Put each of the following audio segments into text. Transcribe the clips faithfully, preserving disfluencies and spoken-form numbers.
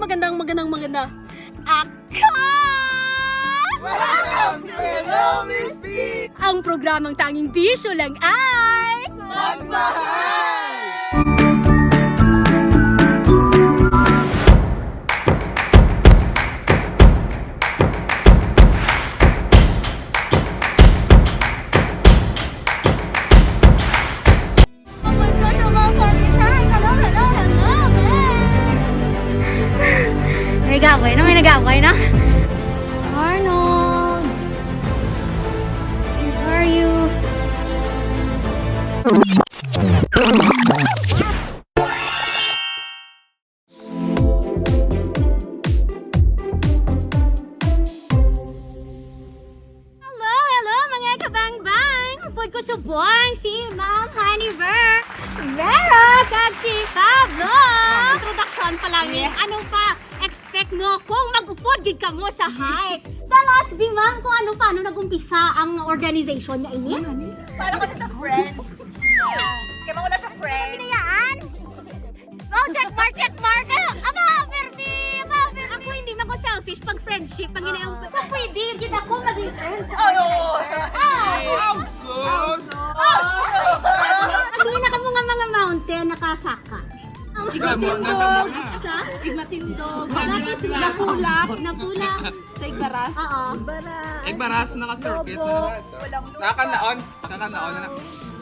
Magandang, magandang, maganda. Ako! Welcome to Hello, Miss P! Ang programang tanging bisyo lang ay magmahal! May gaway na, may nagaway na. Arnold! Where are you? Hello, hello, mga kabangbang! Upod ko subong si Ma'am Honey Ver Vera kag si Pablo. Introduction pa lang ni, ano pa expect mo kung mag-upod gid kamo sa hike? Tell us, di, ma'am, kung ano, paano nag-umpisa ang organization nga ini? Para ko sa friends. Kaya wala siya friends. Pinayaan? Oh, check mark, check mark. Ano? Aba, Ferdy! Aba, Ferdy! Ako hindi mag-selfish pag friendship. Pag ina-, ah, pwede, gid ako maging friends. Ay, oo. Ah! Ang sus! Hindi na kamo nga mga mountain nakasaka. Ikaw mo, nasa mo na. Sa? Igmatindog. Napula. Napula. Sa Igbaras. Oo. Igbaras, naka-circuit na naman. Nakakanaon. Nakakanaon na na.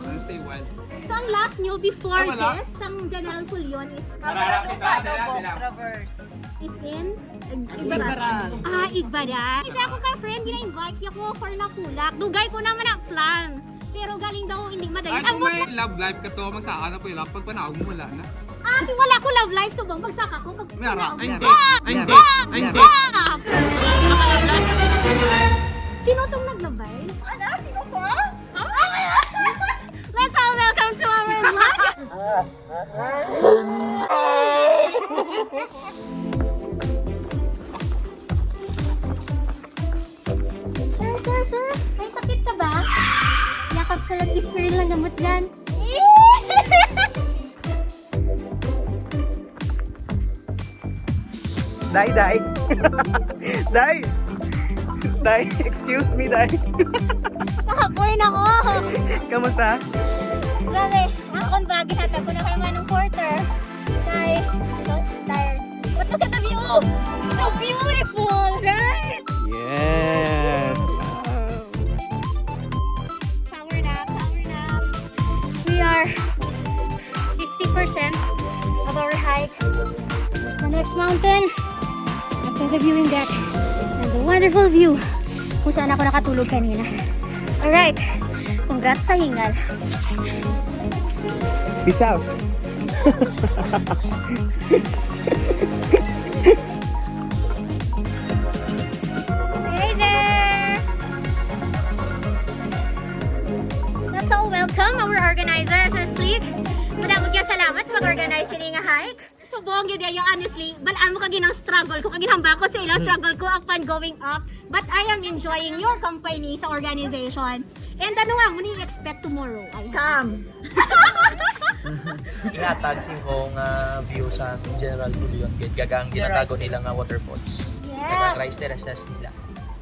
Ano, stay wild. So, ang last nyo before this, sang General Fullon is, ah, Paralupa, no, Book Traverse. Is in? Igbaras. Ah, Igbaras. Isa ako ka friend, gina-invite niya ko for Nakulak. Dugay ko naman ang plan. Pero galing daw, hindi madayon. Ay, kung may love life ka to, magsaka na po yung love. Pag panahon mo, wala na. Ah, wala ko love life, subong magsaka ko. Pag panahon mo. Ay, hindi. Ay, hindi. Sino tong naglabay? Ano? Sino to? Let's all welcome to our vlog. Sir, sir, sir, may sakit ka ba? Yakap sa lang, Ismail lang gamot yan. Day, day. Day. Day, excuse me, day. Kahapoy na ko. Kamusta? Grabe. Akon ba, gihatag ko na kay Manong Porter. Day, so tired. But look at the view. So beautiful, right? Yes. Power nap, power nap. We are fifty percent of our hike. The next mountain, after the viewing deck, and the wonderful view kung saan ako nakatulog kanina. Alright, congrats sa hingal. Peace out. Hey there! That's all, welcome, our organizer, Sir Slick. Madamo kayong salamat sa pag-organize ini nga hike. Subong gyud yan, honestly. Balaan mo kag ginang struggle ko, kag ginhambal ko sa ilang struggle ko upon going up. But I am enjoying your company sa organization. And ano nga, mo ni expect tomorrow? Ay. Scam! Ihatag si Ho nga view sa General Fullon, kay gagang ginatago nila nga waterfalls. Yes. Gagang rice terraces nila.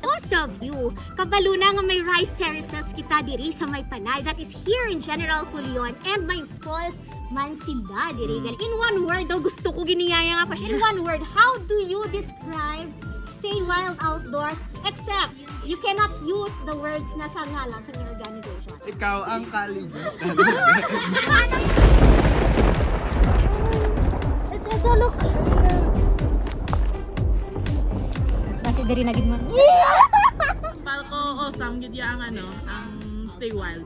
Most of you, kabalo na nga may rice terraces kita diri sa may Panay, that is here in General Fullon, and may falls man sila diri. Mm. In one word daw, gusto ko giniyaya nga pa siya. In one word, how do you describe Stay Wild Outdoors, except you cannot use the words na sa ngalan sa inyong organization? Ikaw ang kalibutan. It's, it's a look. Bakit diri na gid mo? Palco, awesome gid ya ang ano, ang Stay Wild.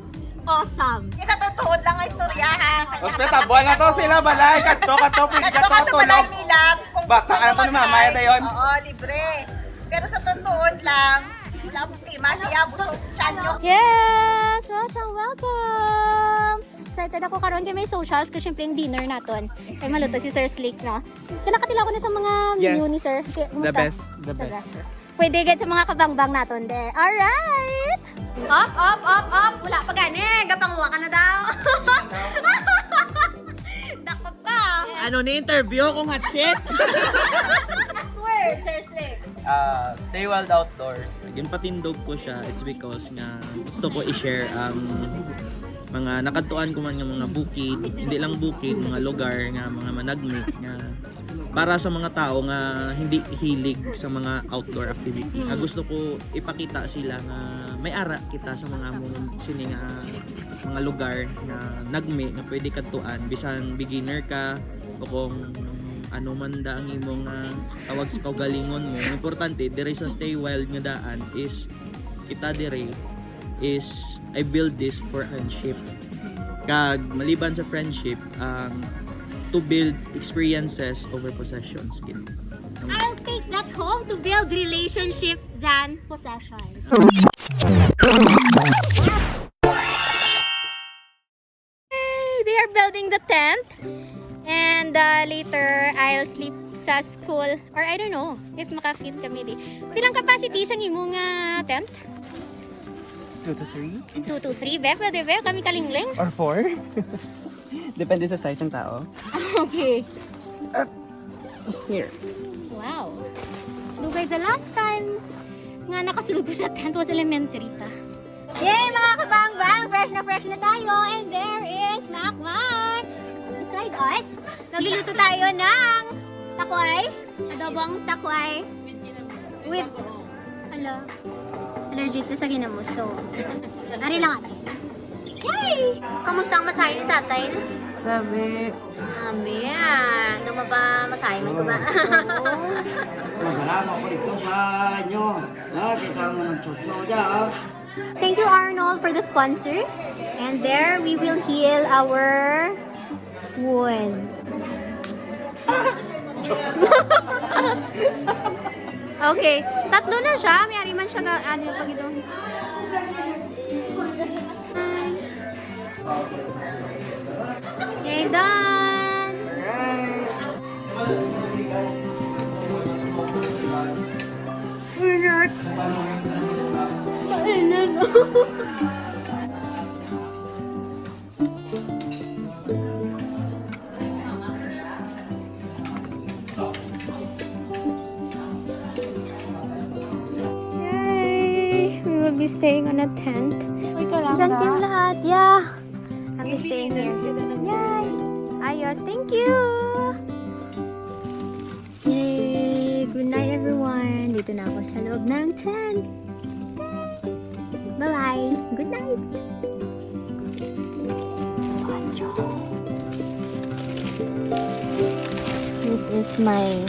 Awesome. Isa to tuod lang nga istorya, ha? Hospitable na to sila, balay. Kadto, kadto, pwede kadto, kadto, ka sa balay nila. Basta ano to, ni mamaya na yun. Oo, libre. Pero sa tuod lang, wala problema. Siya, busog, tiyan nyo. Yes! Welcome, welcome! Excited ako karon kay may socials, kay syempre ang dinner naton. Kay maluto si Sir Slick, no? Kaya nakatilaw ko na sa mga menu ni Sir. Yes. Kumusta? The best, the best. Pwede gid sa mga kabangbang naton, de. Alright! Up, up, up, up! Wala pa gani! Gapanguha ka na daw! Dako pa! Ano ni interview kung hot seat? Last word, Sir Slim. Ah, stay wild outdoors. Ginpatindog ko siya, it's because nga gusto ko i-share ang mga nakadtuan ko man nga mga bukid, hindi lang bukid, mga lugar nga mga managmi nga para sa mga tao nga hindi hilig sa mga outdoor activities. Nga gusto ko ipakita sila nga may ara kita sa mga mo sini nga mga lugar nga nagmi nga pwede kadtuan, bisan beginner ka o kung ano man da ang imong ah, tawag sa kaugalingon mo. Ang importante dire sa Stay Wild nga daan is kita dire is I build this for friendship. Kag maliban sa friendship, ang to build experiences over possessions gid. I'll take that home to build relationship than possessions. Yay! They are building the tent. And uh, later, I'll sleep sa school. Or I don't know if makafit kami di. Pilang capacity sa imo nga tent? Two to three? Two to three, be? Pwede, be? Kami kalingling? Or four? Depende sa size ng tao. Okay. Here. Wow. Dugay, the last time nga nakasulod ko sa tent was elementary pa. Yay, mga kabangbang! Fresh na fresh na tayo! And there is Makmak! Beside us, nagluluto tayo ng takway. Adobong takway. With, hala, allergic to sa ginamos. So, ari lang ate. Yay! Kamusta ang masahe ni tatay? Grabe. Grabe ah. Ano ba ba masahe man ko ba? Programa ko dito sa inyo. Ha? Kita mo ng suso dyan, ha? Thank you, Arnold, for the sponsor. And there, we will heal our wound. Okay, tatlo na siya. May ari man siya ga, ano, pag ito. Okay, done. Mainit. Yay! We will be staying on a tent. Uy, ka lang Diyan ba? Kayong lahat. Yeah. I'm just staying here. Yay! Ayos. Thank you! Yay! Good night, everyone. Dito na ako sa loob ng tent. Bye-bye. Good night. This is my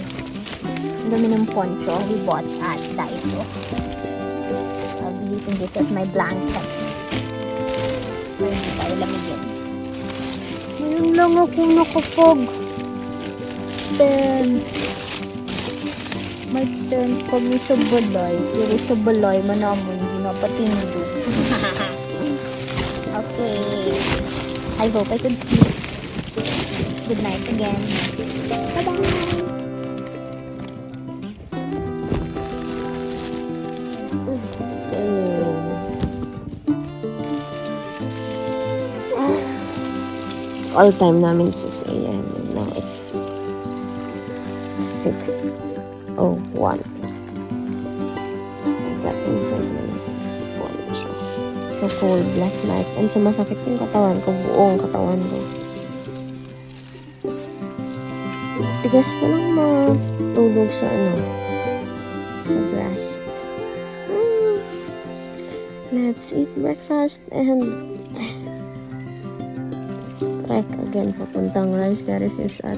aluminum poncho we bought at Daiso. I'll be using this as my blanket. Para hindi tayo lamigin. Ngayon lang ako nakapag tent. May tent kami sa balay. Pero sa balay man naman, hindi napatindog. Okay. I hope I could sleep. Good night again. Bye-bye. All time namin six a.m. Now it's six oh one. I got inside my poncho. So cold last night. And sumasakit yung katawan ko. Buong katawan ko. Tigas ko lang matulog sa ano, sa grass. Mm. Let's eat breakfast and trek again papuntang rice terraces at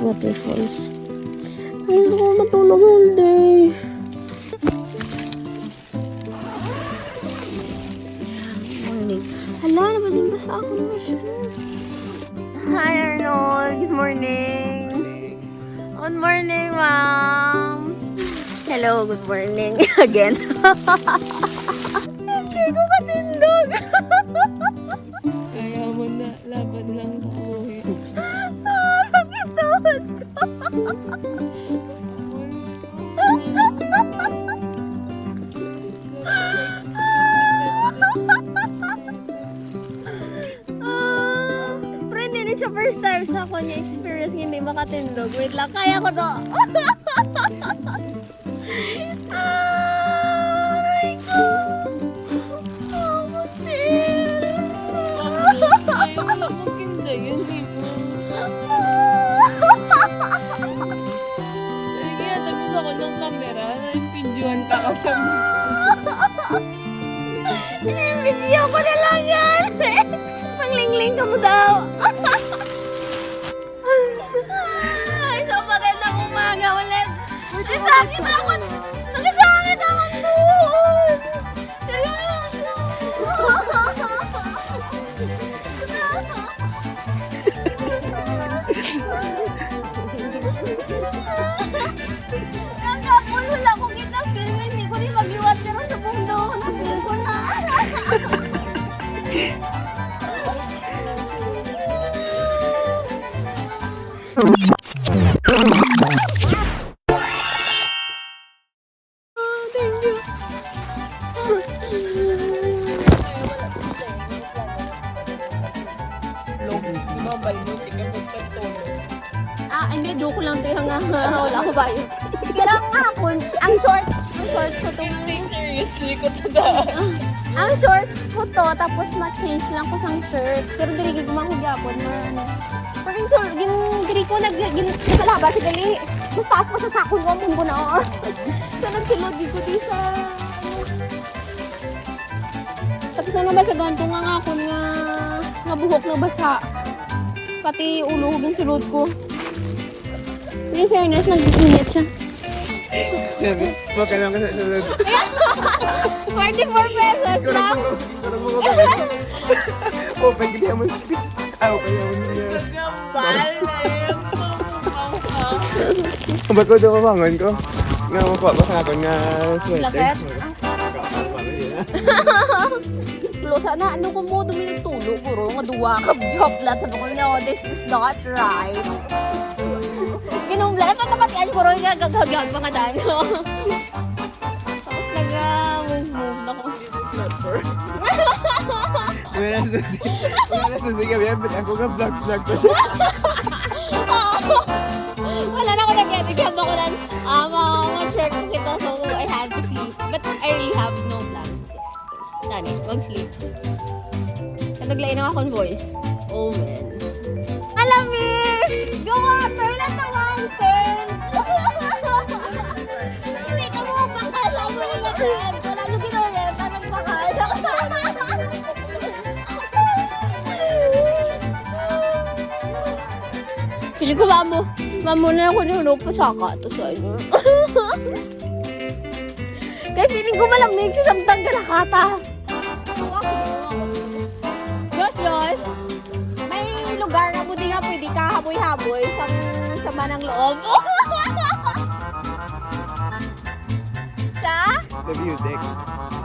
waterfalls. Ay, gusto ko matulog all day. Morning. Hala, nabasa ako ng mushroom. Hi, Arnold. Good morning. Good morning, ma'am. Hello, good morning again. Hindi ko katindog. Kaya mo na, laban lang sa buhay. Ah, sakit naman ko. Ah, pero hindi na siya for First time sa akon nga experience nga hindi makatindog. Wait lang, kaya ko to. Aray ko! Ay, wala ko kinda yun, di ba? Ay, kaya tapos ako ng kamera, nag-videohan pa ako sa Video ko na lang yan. Panglingling ka mo daw. Ay, so magandang umaga ulit. Ay, sakit ako. Sakit, sakit ako doon. Seryoso. Ang kapul, wala ko kita film, hindi ko ni mag-iwat, pero sa mundo, na-feel ko na. Ah, thank you. Ah, hindi, joke lang, te, nga, nga, wala ko bayo. Pero ang hapon, ang shorts, ang shorts ko to. Seriously ko to da. Ang shorts ko to, tapos ma-change lang ko sang shirt. Pero dili gid man ko gyapon, ma-, ano. Pero gin-, gin-, diri ko nag-, gin-, nakalaba siya dali. Mas taas pa siya sa akon, wa mo ko na. So, nagsulod gid ko di sa, ano. Tapos ano ba siya ganito nga nga akon nga, nga buhok nabasa. Pati ulo, ginsulod ko. In fairness, nag-init siya. Sabi, wag ka lang kasi sunod. Forty-four pesos lang. Open ka mo. Ah, okay, yun. Ang ba't ko daw mabangon ko? Nga, makuha ko sa akon nga sweater. Jacket? Lusa na, ano ko mo, dumilig tulo, guro, nga duwa ka job lang. Sabi ko, "No, this is not right." Ginumla, eh, patapatian, guro, nga gaghagyag, mga dano. Tapos naga-move-move na ko. Wala na si, wala na si Gabi, ako nga vlog-vlog pa siya. Wala na ko nag-edit, ako lang, ah, ma-, ma-check ko kita, so I have to sleep. But I really have no plans. Tani, mag-sleep. Naglain ang akong voice. Oh, man. Alam mo, gawa, turn at the one turn. Hindi ka mo bakal, alam mo, wala ka. Wala nyo ginorenta, nagpakal. Feeling ko, mamo. Mamo na ako ni Hulog, pasaka to sa inyo. Kay feeling ko malamig sa samtang galakata. Josh, Josh, may lugar nga mo di nga pwede ka haboy-haboy sa, sa manang loob. Sa? The view deck.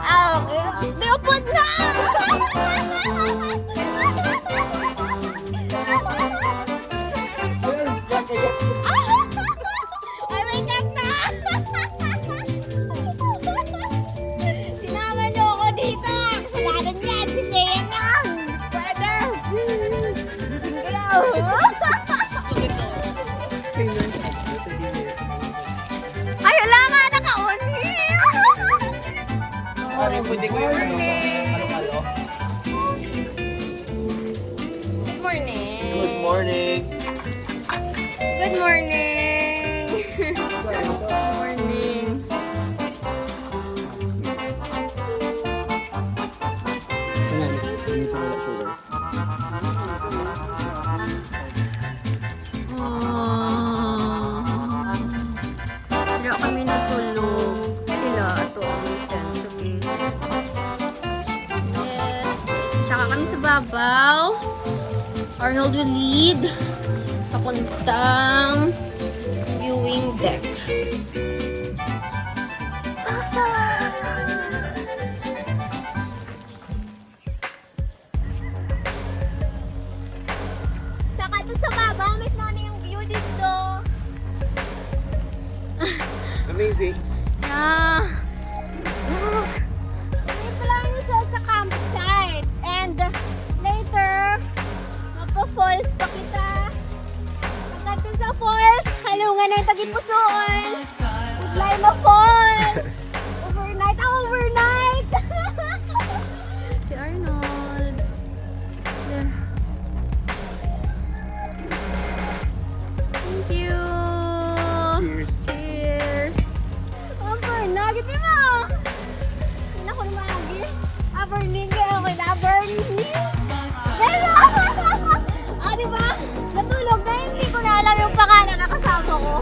Ah, okay. Di upod na! Ay, wake up na! Sinama niyo ako dito! Kasalanan niya si Zena! Brother! Gising kayo! Ay, wala nga, naka-on. Morning. Good morning. Good morning. Good morning. Good morning. Ayan, yung sa wala sugar. Ah. Dira kami natulog. Sila, ato ang tent. Okay. Yes. Saka kami sa babaw. Arnold will lead papuntang viewing deck. Saka to sa baba, mas nami yung view dito. Amazing. Yeah. Look. Ito lang yung sa, sa campsite. And later, magpa-falls pa kita. Falls, halungan ng Tagipusoon. Lima Falls. Overnight, ah, overnight. Si Arnold. There. Thank you. Cheers. Cheers. Overnight, di ba? Hindi na ko na maagi. Aberning, kaya ako na Aberning. Pero, ah, di ba? Natulog na, hindi ko na alam yung pangalan ng kasama ko.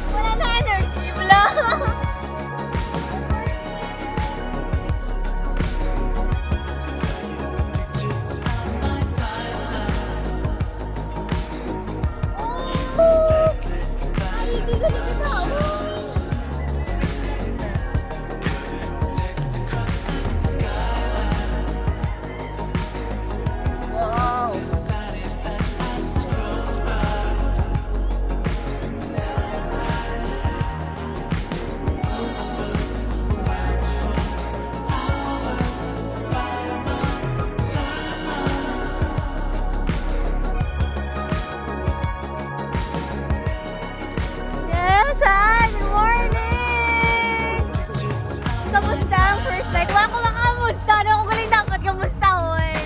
Wala na energy, wala. Yes, hi! Good morning! Kamusta ang first night? Wa ko makamusta. Ano ko galing dapat kamustahon?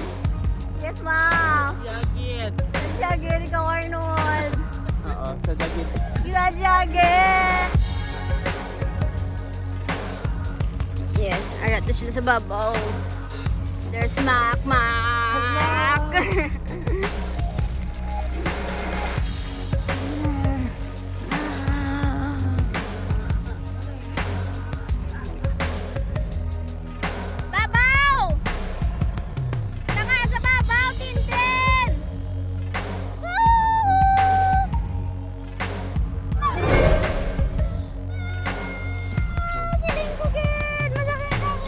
Yes, ma'am. Jacket. Jacket, ikaw, Arnold. Oo, sa jacket. Sa jacket. Yes, ara to sila sa babaw. There's Mac Mac. Babaw! Tanga sa babaw, Tintin! Woo! Ah, feeling ko, gid. Masakit ang...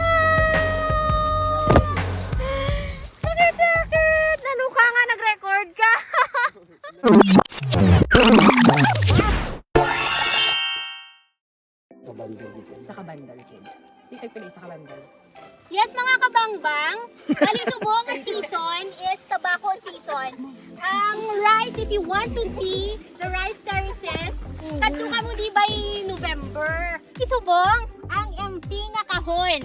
Ah! Sakit, sakit! Ano ka nga, nag-record ka? Sa kabandal, kid. Di kay pili sa kabandal. Yes, mga kabangbang, bali, subong nga season is tobacco season. Ang rice, if you want to see the rice terraces, kadto kamo di by November. Isubong ang empty nga kahon.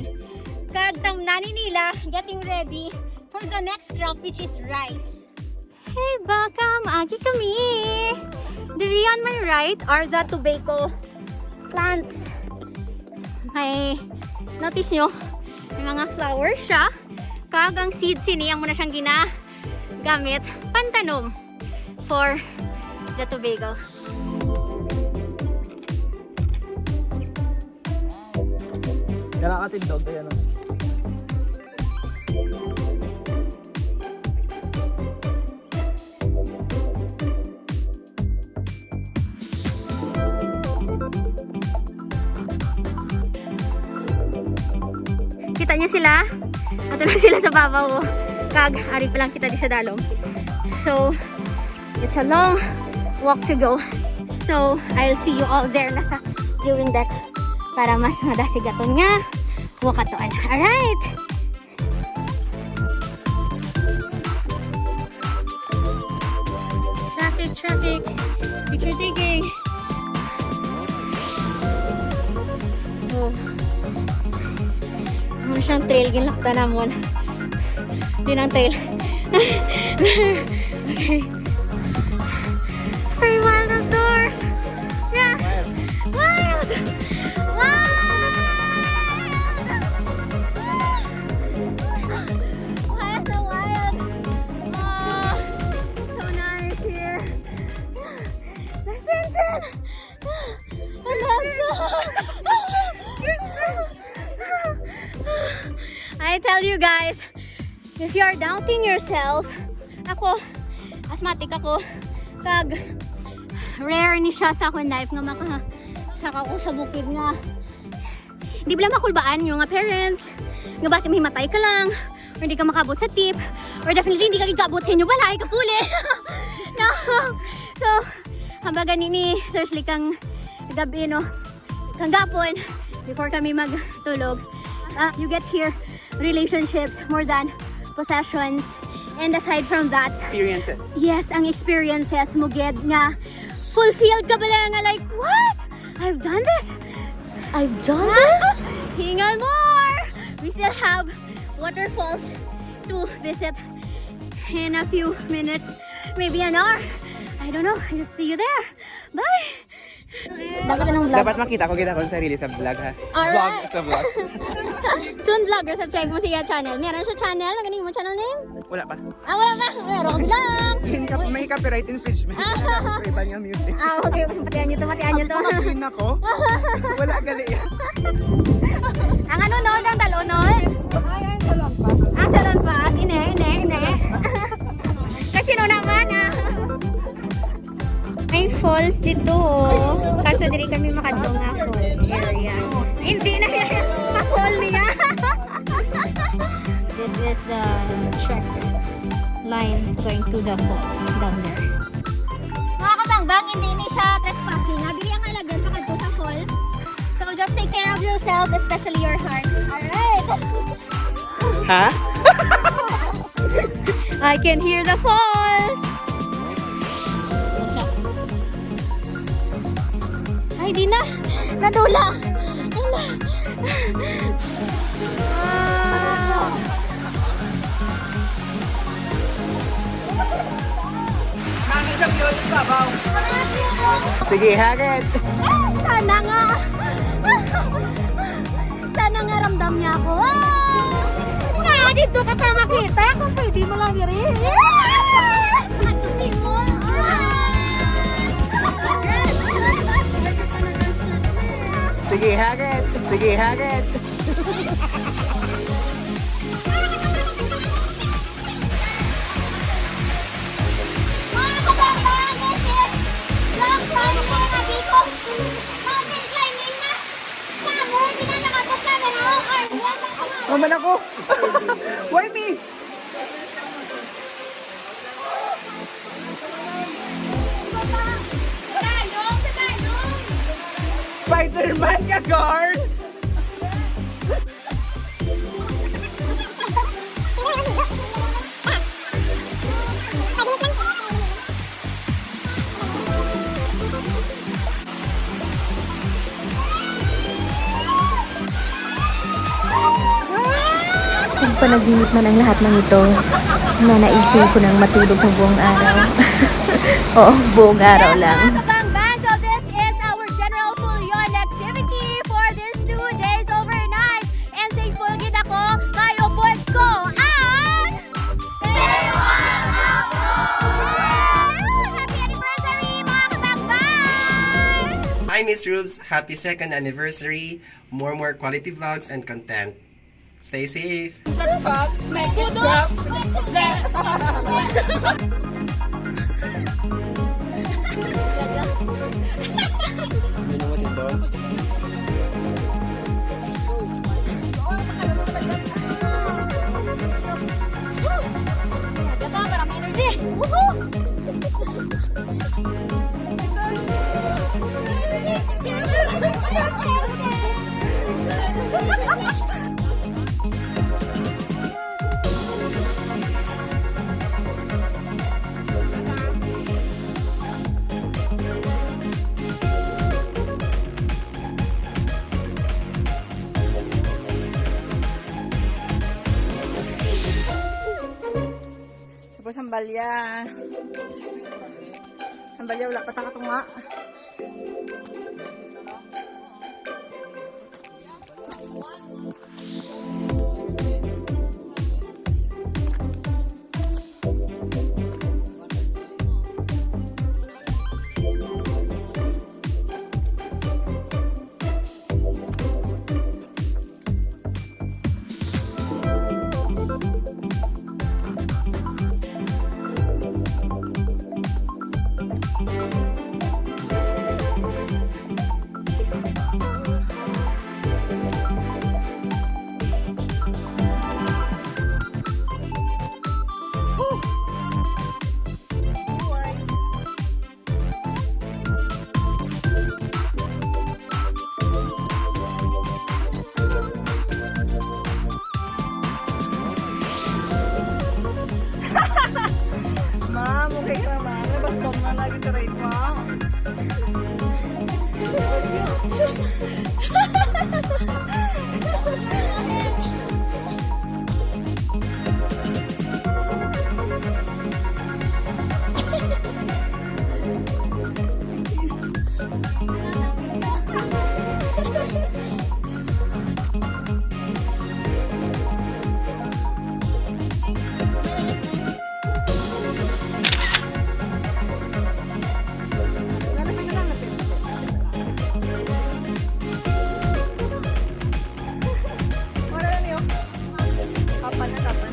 Kag tamnani nila getting ready for the next crop, which is rice. Hey, baka maagi kami. Diri on my right are the tobacco plants. May, notice nyo, may mga flowers siya. Kag ang seeds sini, amo na siyang ginagamit pantanom for the tobacco. Dala ka tindog, ayan o. Kita niyo sila? Ato lang sila sa babaw, oh. Kag, ari pa lang kita di sa dalom. So, it's a long walk to go. So, I'll see you all there na sa viewing deck para mas madasig aton nga walk ato. Alright! Traffic, traffic. Picture taking. Oh. Ano siyang trail, ginlakta namon. Di nang trail. Okay. Very wild outdoors. Yeah. Wild. Wild. Wild na wild. Ah, so nice here. Nasinsin! Alonso! I tell you guys, if you are doubting yourself, ako, asthmatic ako, Kag rare ni siya sa akong life nga maka-, saka ko sa bukid nga di bala makulbaan yung nga parents nga basi mahimatay ka lang or di ka makabot sa tip or definitely hindi ka gigabot sa inyo balay, kapuli. No. So, hambagan ni, ni Sir Slick kang gabi, no, kang gapon before kami magtulog. Ah, you get here relationships more than possessions. And aside from that, Experiences. Yes, ang experiences mo gid nga fulfilled ka bala nga like, what? I've done this. I've done this. Hingal more. We still have waterfalls to visit in a few minutes, maybe an hour. I don't know. Just see you there. Bye. Dapat anong vlog? Dapat makita ko gid akong sarili sa vlog, ha. Alright. Vlog sa vlog. Soon vlog, subscribe mo siya channel. Meron siya channel. Ano yung channel name? Wala pa. Ah, wala pa. Meron ko lang. May copyright infringement. Ah. Sa iba nga music. Ah, okay, okay. Patian nyo to, patian nyo to. Ako, wala gali. Ang ano, no? Ang dalo, no? Ay, ang salon pa. Ang salon pa. Ine, ine, ine. Kasi no naman, ah. May falls dito, oh. Kaso diri kami makadto nga falls area. Hindi na yan. Pa-fall niya. This is the track line going to the falls down there. Mga kabangbang, hindi ni siya trespassing. Nga, diri ang alagyan makadto sa falls. So, just take care of yourself, especially your heart. Alright! Ha? I can hear the falls. Ay, di na. Nadula. Ala. Mami, sa view, sa babaw. Sige, hagit. Sana nga. Sana nga ramdam niya ako. Ah! Ah, dito ka pa makita kung pwede mo lang diri. Ah! Sige, hagit. Sige, hagit. Mga kabata, this is rock climbing na dito. Mountain climbing na. Summer, di na nakapagkaganaw. Or, Mama na ko. Why me? Spider-Man ka, girl! Kung panaginip man ang lahat ng ito, nanaisip ko nang matulog ng buong araw. Oo, buong araw lang. Mga kabangban, so this is our general full-on activity for these two days overnight. And thankful gid ako kay ubos ko ang Happy anniversary, mga kabangban! Hi, Miss Rubes. Happy second anniversary. More, more quality vlogs and content. Stay safe. Ito, para may energy. Woohoo! Tapos ang balya. Ang balya, wala pa ta katunga. Lagi ka right, wow. Lapit na lang, lapit. Wala na niyo. Tapan na, tapan.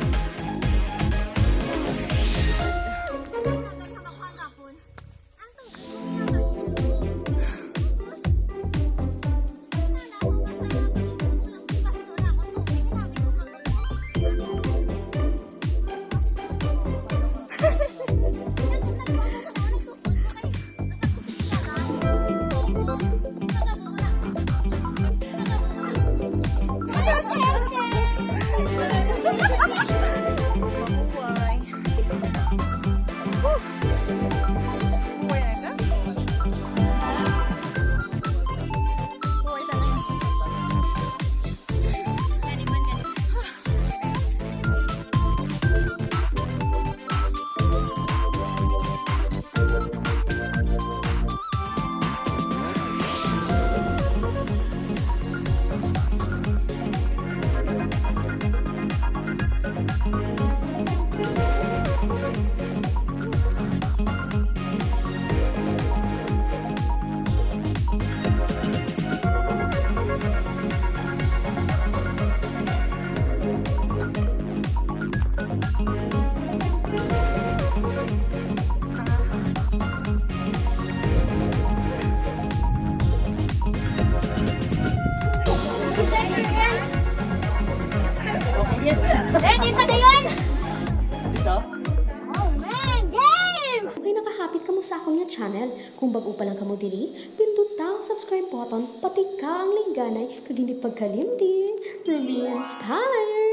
Ready pa dayon? Ito? Oh man, game! Kay nakahapit kamo sa akon nga channel. Kung bag-o pa lang kamo diri, pinduta ang subscribe button, pati ka ang lingganay, kag hindi pagkalimti. Rumi Inspire!